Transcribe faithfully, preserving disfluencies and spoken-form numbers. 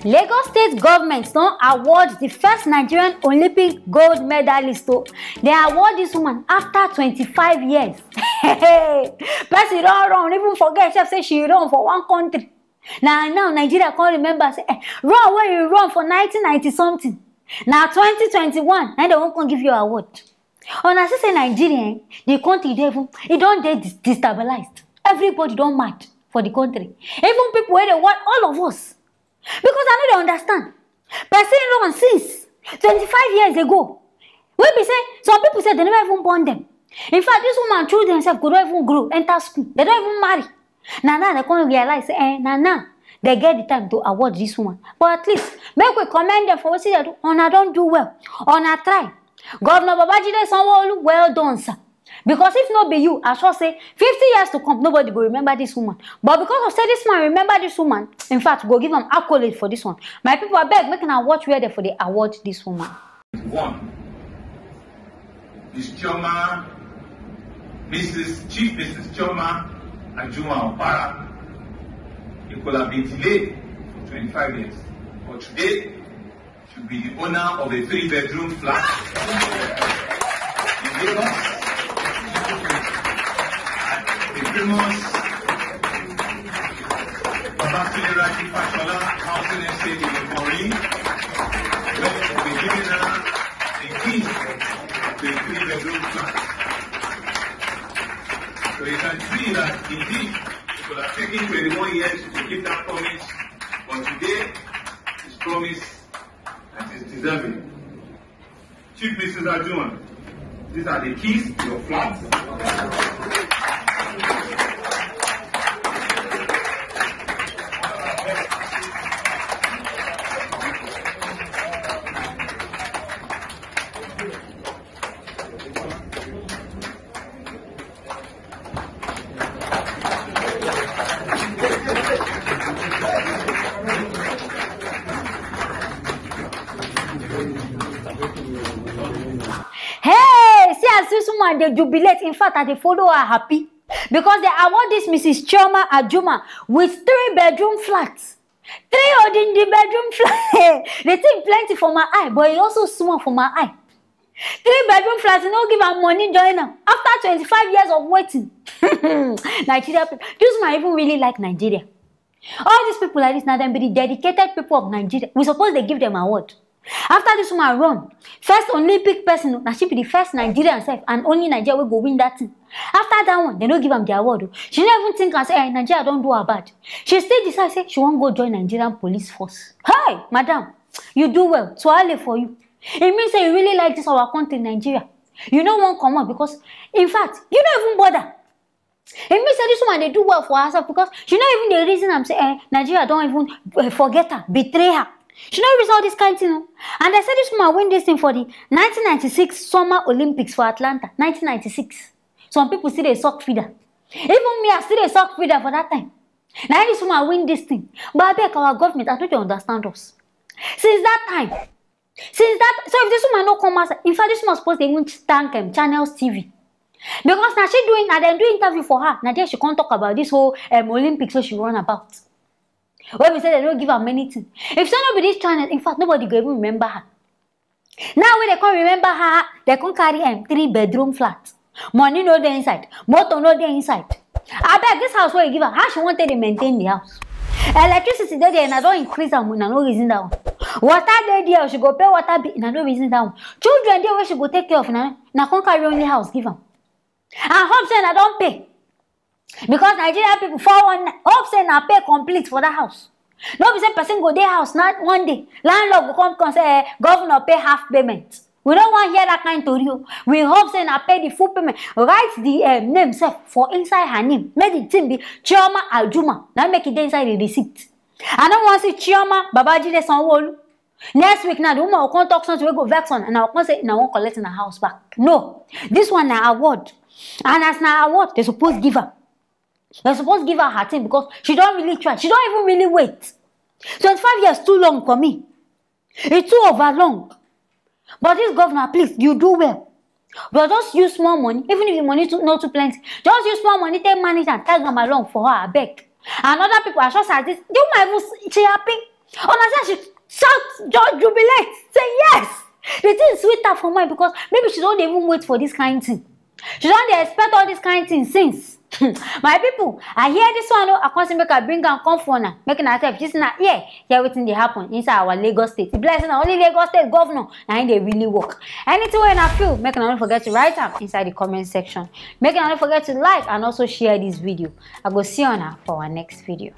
Lagos State government don award the first Nigerian Olympic gold medalist o. Dem award this woman after twenty-five years. Person don run, even forget sef say she run for one country. Na now Nigeria come remember say, eh, run wey you run for nineteen ninety something, na twenty twenty-one na dem wan come give you award. Una see say Nigeria, eh, the country dey even, e don dey dis-, destabilized. Everybody don mad for the country. Even people wey dey want, all of us. Because I no dey understand. Person run since twenty-five years ago. Wey be say some people say dem never even born dem. In fact, this woman children sef go don even grow, enter school. Dem don even marry. Na now dem come realize say, eh, na now dem get the time to award this woman. But at least, make we commend dem for wetin dem do. Una don do well. Una try. Governor Babajide Sanwo-Olu, well done, sir. Because if no be you, I sure say fifty years to come, nobody go remember this woman. But because of say this man remember this woman, in fact, go give am accolade for this one. My people, abeg, make una watch where dem for dey award this woman. One, Miss Chioma, Missus Chief Missus Chioma Ajuma Opara. It could have been delayed for twenty-five years, but today, to be the owner of a three-bedroom flat in Lagos, the famous Babatunde Raji Fashola housing estate in Ilorin, where will be giving her the key to a three-bedroom flat. So you can see that indeed it could have taken twenty-one years to keep that promise, but today his promise and is deserving. Chief Missus Ajuma, these are the keys to your flat. Hey, see as this woman dey jubilate. In fact, I dey follow her happy because dem award this Missus Chioma Ajuma with three bedroom flat. Three odindi bedroom flat. The thing plenty for my eye, but e also small for my eye. Three bedroom flat, you no give am money, join am. After twenty-five years of waiting, Nigeria people, this woman even really like Nigeria. All these people like this, now dem be the dedicated people of Nigeria. We suppose dey give them award. After this woman run, first Olympic person, na she be the first Nigerian sef and only Nigeria wey go win that thing. After that one, dem no give am the award o. She no even think am say, eh, Nigeria don do her bad. She still decide say she wan go join Nigerian police force. Hey, madam, you do well. Tuale for you. E mean say you really like this our country, Nigeria. You no wan comot because, in fact, you no even bother. E mean say this woman dey do well for herself because she no even dey reason am say, eh, Nigeria don even, eh, forget her, betray her. She no reason all this kind thing o. And dem say this woman win this thing for the nineteen ninety-six Summer Olympics for Atlanta, nineteen ninety-six. Some people still dey suck feeder. Even me, I still dey suck feeder for that time. Na this woman win this thing. But abeg, our government, I no dey understand us. Since that time, since that, so if this woman no come outside, in fact, this woman suppose dey even thank, um, Channels T V. Because na she doing, na dem do interview for her. Na there she come talk about this whole, um, Olympics wey she run about. Wey be say dem no give am anything. If say no be this channel, in fact, nobody go even remember her. Now wey dem come remember her, dem come carry, um, three bedroom flat. Money no dey inside, motor no dey inside. Abeg, this house wey you give her, how she wan take dey maintain the house? Electricity dey there, una don increase am, una no reason that one. Water dey there, she go pay water bill, una no reason that one. Children dey wey she go take care of, una, una come carry only house give am. And hope say una don pay. Because Nigeria people, four one nine, hope say na pay complete for that house. No be say person go dey house now, one day landlord go come, come say, eh, governor pay half payment. We no wan hear that kind tori o. We hope say na pay the full payment. Write the, eh, name sef for inside her name. Make the thing be Chioma Ajuma. Na make e dey inside the receipt. I no wan see Chioma Babajide Sanwo-Olu. Next week now, the woman go come talk something wey go vex una, and I go come say una wan collect una house back. No, this one na award, and as na award, dem suppose give am. Dem suppose give her her thing because she don really try. She don even really wait. Twenty-five years too long for me. E too over long. But this governor, please, you do well. But just use small money, even if the money too, no too plenty. Just use small money, take manage and tag am along for her, abeg. And other people, as sure as this, the woman even s- she happy. Una see she shout, just jubilate, say yes. The thing sweet her for mind because maybe she don dey even wait for this kind thing. She don dey expect all this kind thing since. My people, I hear this one o, I come say make I bring am come for una. Make una sef, this na here, hear wetin dey happen inside our Lagos State. E be like say na only Lagos State governor na im dey really work. Anything wey una feel, make una no forget to write am inside the comment section. Make una no forget to like and also share this video. I go see una for our next video.